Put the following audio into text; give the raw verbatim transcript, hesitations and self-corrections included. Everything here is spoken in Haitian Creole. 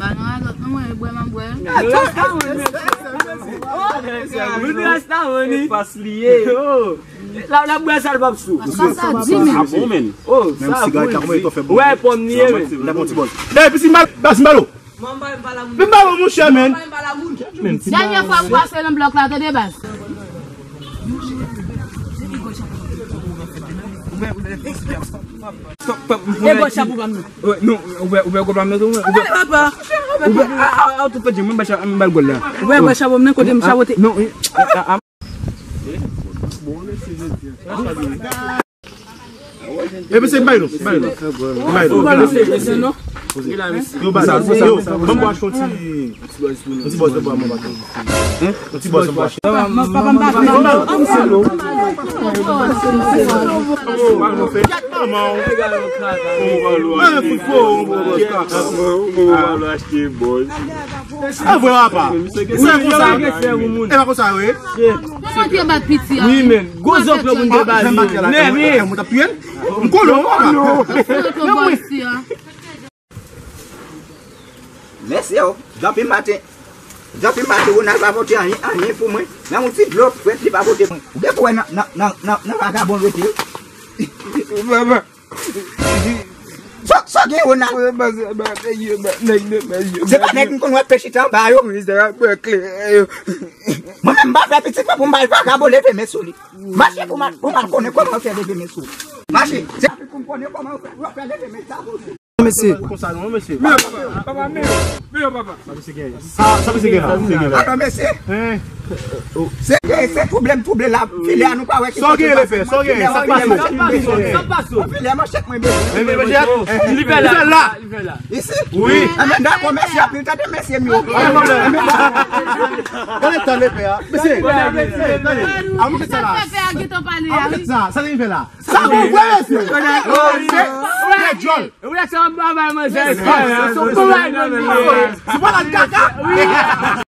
Pa nan radòt non, mwen bwè m ap bwè. Rasta money. Rasta money. Pas li ye. La, la bwè sa l p ap sou. Sa, sa di men. Ah bon, men. Oh, menm sa sigarèt la, kòman li t ap fè bon? Wè, pòm li ye, men. N ap yon ti bòl. Ey, piti mal, bas m balo. Men m balo, monchè, men. Dènyè fwa m pase nan blòk la, tande baz. E gòch ap ou pa m nan. Non, ou wè, ou wè gòch ap m nan tou. Ou wè, papa. Ou wè, a, a, a, tout fè mwen ba, m ba l gòl la. Ou wè gòch ap ou pa m nan kote m chapote. Non, a, a, a. E mesye, bay nou, bay nou. Bay nou. Yo, ba sa, yo, ban m bwè yon ti, yon ti bòs de bwa, mwen, ba. Yon ti bòs de bwa. Papa, m pa vle. Gad manman w. Mwen, fout fò, mwen. A vre, papa. Se konsa. E pa konsa, wi. Kòman te bat piti a? Wi, men. Gwo zòk lè moun te bali. Jan m bat la, mwen t ap touye l. M konnen w, papa. Mèsi, o. Depi maten. Depi maten, Ronald pa pote anyen, anyen pou mwen. Menm yon ti dlo frèt, li pa pote mwen. Ou gen pou wè nan, nan, nan, nan, nan vagabon rete. Papa. Sa, sa gen, Ronald? Se pa nèg m konn wè ap fè chita anba yo. Mwen menm, m pa fè pitit mwen pou m bay vagabon leve men sou li. Mache pou m al, pou m al konnen kòman yo fè leve men sou li. Mache. Se pou m konnen kòman yo fè, yo fè leve men sa pou li. Mesye. Konsa non, mesye. Papa, men, men, papa. Sa, sa mesye gen la, sa mesye gen la. Alò, mesye. Hein? Se, se twouble m twouble la, filè a nou pa wè ki kote l pase. Sa w gen, sa w gen, sa k pase? Sa k pase? Filè manchèt mwen bezwen. Men, men, manchèt? Li fè la. Li fè la. Isi? Wi. Enben, dakò, mèsi anpil, tande mesye m yo. Pa gen pwoblèm. Enben, dakò. Gade tan lepè a. Mesye, mesye, tande. A, manchèt sa la. Sa fè a gentan pale a, wi. Sa, sa li fè la. Sa bon vre, mesye. Se, se djòl. Ou la se yon bagay manzè. Se yon bagay manzè. Se pa la kaka.